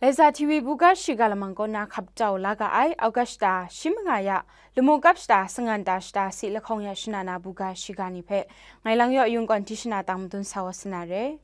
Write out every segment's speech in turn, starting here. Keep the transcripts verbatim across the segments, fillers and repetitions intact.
Eza T V buga shiga lamang kaw na hkap tau la ga ai, August shata shi manga ya, lamu kap shata, sangan ta shata, si lahkawng ya shana na buga shiga ni hpe, ngai lang yaw yung kawn tishana tang madun sa wa sa na re.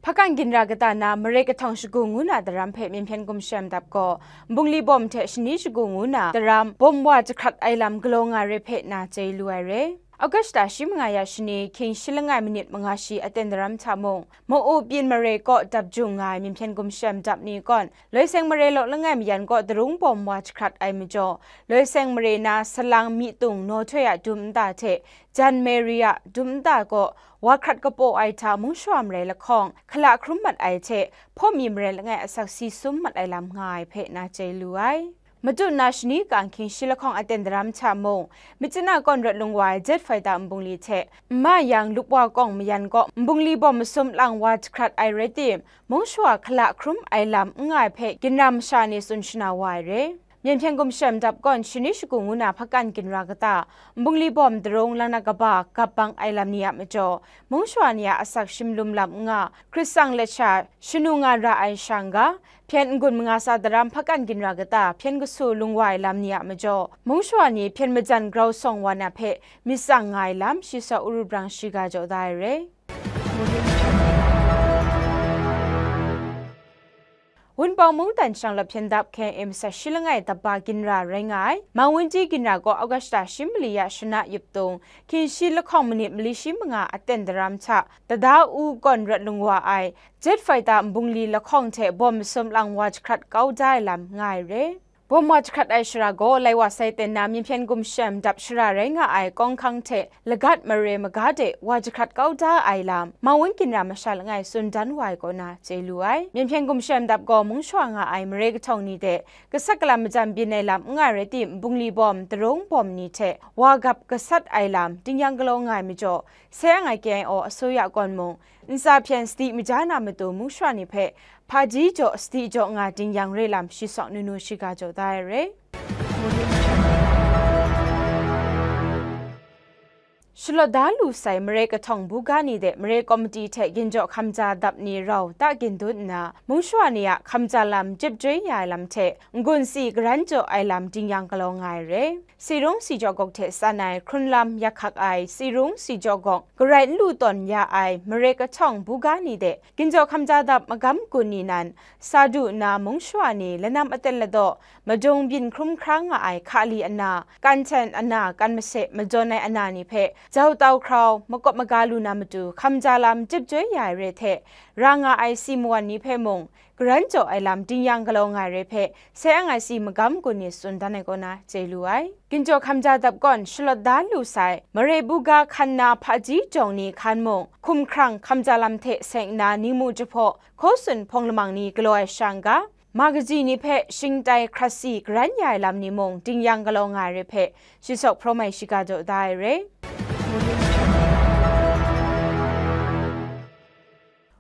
Hpakan ginra kata na mare kahtawng shagu ngu na daram hpe myen hpyen gumshem dap gaw, bungli bawm hte shani shagu ngu na daram bawm wa jahkrat ai lam galaw nga re hpe na chye lu ai re. August shata shi manga ya shani, hkying shi langai minit manga shi aten daram hta mung, Ma'u byin mare kaw dap jung nga ai myen hpyen gumshem dap ni kawn, Loi seng mare law langai mayan kaw darung bawm wa jahkrat ai majaw, Loi seng mare na salang myitung nawhtoi a dum nta hte jan Mary a dum nta kaw wa hkrat kapaw ai hta mung shawa mare lahkawng hkala hkrum mat ai hte, hpaw mi mare langai asak si sum mat ai lam nga ai hpe na chye lu ai. Madu na shani kang hkying shi lahkawng aten daram hta mung, Myitkyina kawn rawt lung wa ai jet fighter nbungli hte, nma yang lupwa kawng mayan kaw nbungli bawm masum lang wa jahkrat ai rai tim, mung shawa hkala hkrum ai lam n nga ai hpe ginra masha ni tsun shana wa ai re. Myen hpyen gumshem dap gawn shani shagu ngu na hpakan ginra kata, nbungli bawm darung lang na kaba gap bang ai lam ni a majaw, mung shawa ni a asak shim lum lam n nga, hkrit tsang let sha shanu nga ra ai shang ga, hpyen n-gun manga sa daram hpakan ginra kata, hpyen kasu lung wa ai lam ni a majaw, mung shawa ni hpyen majan grau sawng wa na hpe myit tsang nga ai lam, shi saw uru brang shiga jaw da ai re. Wunpawng mungdan shanglawt hpyen dap K N M sa shi langai daba ginra rai nga ai, Mawun Ji ginra gaw August shata shi mali ya shana yup tung, hkying shi lahkawng minit mali shi manga aten daram hta, Tada U kawn rawt lung wa ai, jet fighter nbungli lahkawng hte bawm masum lang wa jahkrat kau da ai lam nga ai re. Bawm wa jahkrat ai shara gaw, lai wa sai ten na myen hpyen gumshem dap shara rai nga ai kawng hkang hte lagat mare maga de wa jahkrat kau da ai lam, Mawun ginra masha langai tsun dan wa ai kaw na chye lu ai. Myen hpyen gumshem dap gaw mung shawa nga ai mare kahtawng ni de gasat galam majan byin ai lam n nga rai tim, bungli bawm, darung bawm ni hte wa gap gasat ai lam, ding yang galaw nga ai majaw, sai ang ai K I O asuya kawn mung, ntsa hpyen sadi maja na matu mung shawa ni hpe, hpaji jaw sadi jaw nga ding yang re lam shi saw nunu shiga jaw da ai re. Shalawt da lu sai mare kahtawng buga ni de mare kawmiti hte ginjaw hkamja dap ni rau ta gin dun nna, mung shawa ni a hkamja lam jep joi ya ai lam hte, n-gun si garan jaw ai lam ding yang galaw nga ai re. Si rung si jaw gawk hte san ai, hkrun lam yak hkak ai, si rung si jaw gawk garai n lu tawn ya ai mare kahtawng buga ni de, ginjaw hkamja dap magam gun ni nan, sa du nna mung shawa ni, lanam aten ladaw, madung byin hkrum hkra nga ai hkali ana, kan hten ana, kan mase, majawn ai ana ni hpe, jau tau hkrau, makawp maga lu na matu, hkamja lam jep joi ya ai re hte, ra nga ai si mawan ni hpe mung, garan jaw ai lam ding yang galaw nga ai re hpe, sai ang ai si magam gun ni tsun dan ai kaw na chye lu ai. Ginjaw hkamja dap gawn shalawt da lu sai, mare buga hkan na hpaji jawng ni hkan mung, hkum hkrang hkamja lam hte seng nna ningmu jahpaw, hkaw tsun hpawng lamang ni galaw ai shang ga, ma kaji ni hpe shingtai hkrat si garan ya ai lam ni mung ding yang galaw nga ai re hpe, shi saw hprawm ai shiga jaw da ai re.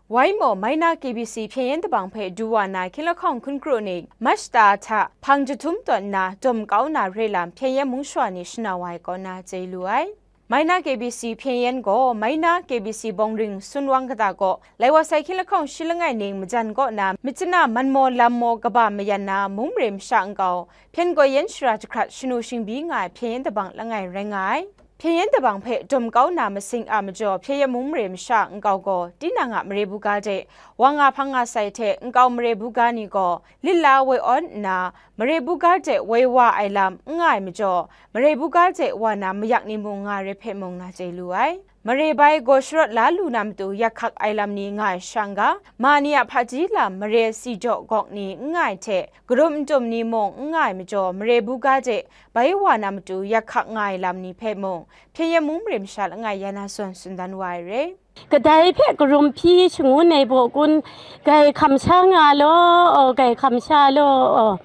Wai maw, Maina K B C hpyen yen dabang hpe du wa na hkying lahkawng hkun kru ni, March shata hta hpang jahtum tawn nna dum kau na re lam hpyen yen mung shawa ni shana wa ai kaw na chye lu ai. Maina K B C hpyen yen gaw, Maina K B C bawng ring sunwang kata kaw, lai wa sai hkying lahkawng shi langai ning majan kaw na, Myitkyina Manmaw Lammaw kaba mayan na mung mare masha nkau, hpyen gaw yen shara jahkrat shanu shingbyi nga ai hpyen yen dabang langai rai nga ai. Hpyen yen dabang hpe dum kau na masing a majaw, hpyen yen mung mare masha nkau gaw, tinang a mare buga de wa nga hpang nga sai hte, nkau mare buga ni gaw, lit la woi awn nna, mare buga de woi wa ai lam n nga ai majaw, mare buga de wa na mayak ni mung nga re hpe mung na chye lu ai. Mare bai gaw sharawt la lu na matu yak hkak ai lam ni nga ai shang ga, ma ni a hpaji lam mare si jaw gawk ni n nga ai hte, karum n tum ni mung n nga ai majaw, mare buga de bai wa na matu yak hkak nga ai lam ni hpe mung, hpyen yen mung mare masha langai ya na zawn tsun dan wa ai re. Kadai hpe karum hpyi shangun ai baw kun, gai hkam sha nga law, gai hkam sha law,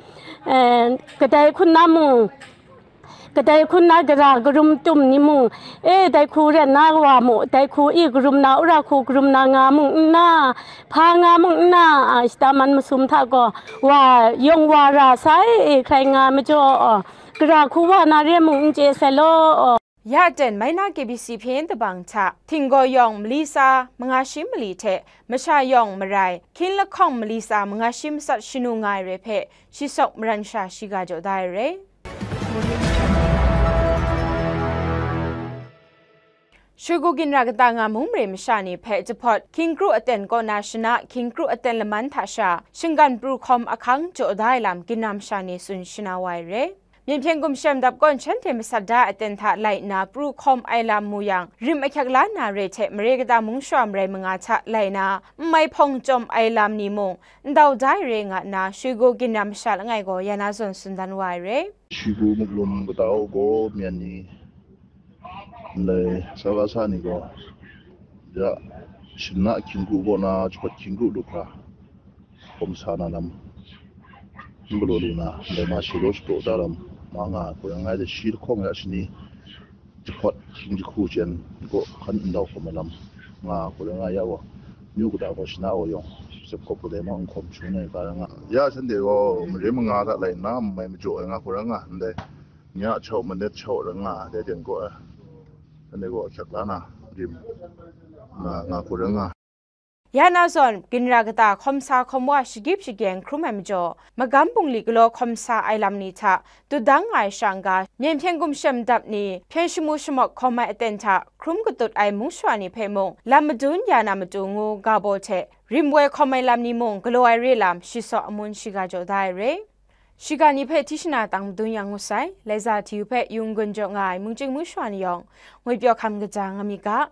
eh, kadai hkun na mung, kadai hkun na gara karum tum ni mung, e, dai hku ren na wa mu, dai hku i karum na, ura hku karum na nga mung nna, hpa nga mung nna, a, shata man masum hta gaw, wa yawng wa ra sai, e, hkrai nga majaw, gara hku wa na re mung n chye sai law. Ya aten mai na K B C hpyen dabang hta, htinggaw yawng mali tsa manga shi mali hte masha yawng marai hkyin lahkawng mali tsa manga shi matsat shanu nga ai re hpe, shi sawk maran sha shiga jaw da ai re. Shawgu ginra kata nga mung mare masha ni hpe jahpawt hkying kru aten kaw na shana hkying kru aten laman hta sha, shinggan pru hkawm ahkang jaw da ai lam ginra masha ni tsun shana wa ai re. Myen hpyen gumshem dap gawn shanhte masat da ai aten hta lai nna pru hkawm ai lam mu yang, rim ahkyak la na re hte mare kata mung shawa marai manga hta lai na, n mai hpawng chyawm ai lam ni mung ndau da ai re nga nna, Shawgu ginra masha langai gaw ya na zawn tsun dan wa ai re. Shawgu muklum kata o gaw myen ni, ndai sa ga sa ni gaw, ya, shana hkying kru kaw na jahpawt hkying kru lu hkra, hkawm sa na lam, n galaw lu na, ndai ma shi law shapraw da lam, ma nga ai hku rai nga ai, shi lahkawng ya shani, jahpawt hkying jahku chyen kaw hkan ndau hkawm ai lam, nga ai hku rai nga ya gaw, myu kata gaw shana gaw yawng, sep kawp kadai mung n hkawm shangun ai ga rai nga. Ya shanhte gaw mare manga hta lai nna, n mai majaw ai nga hku rai nga, ndai nya chau, manet chau rai nga, dai ten kaw ai, shanhte gaw ahkyak la na, rim nga, nga hku rai nga. Ya na zawn, ginra kata hkawm sa hkawm wa shagyip shagyeng hkrum ai majaw, magam bungli galaw hkawm sa ai lam ni hta dut dang nga ai sha n-ga, myen hpyen gumshem dap ni, hpyen shamu shamawk hkawm ai aten hta hkrum katut ai mung shawa ni hpe mung, lam madun ya na matu ngu ga baw hte, rim woi hkawm ai lam ni mung galaw ai re lam, shi sawk amun shiga jaw da ai re. Shiga ni hpe Tishna tang madun yang ngu sai, Laiza Hti-yu hpe yung gun jaw nga ai mungchying mung shawa ni yawng, ngwipyaw hkam kaja nga mi ga.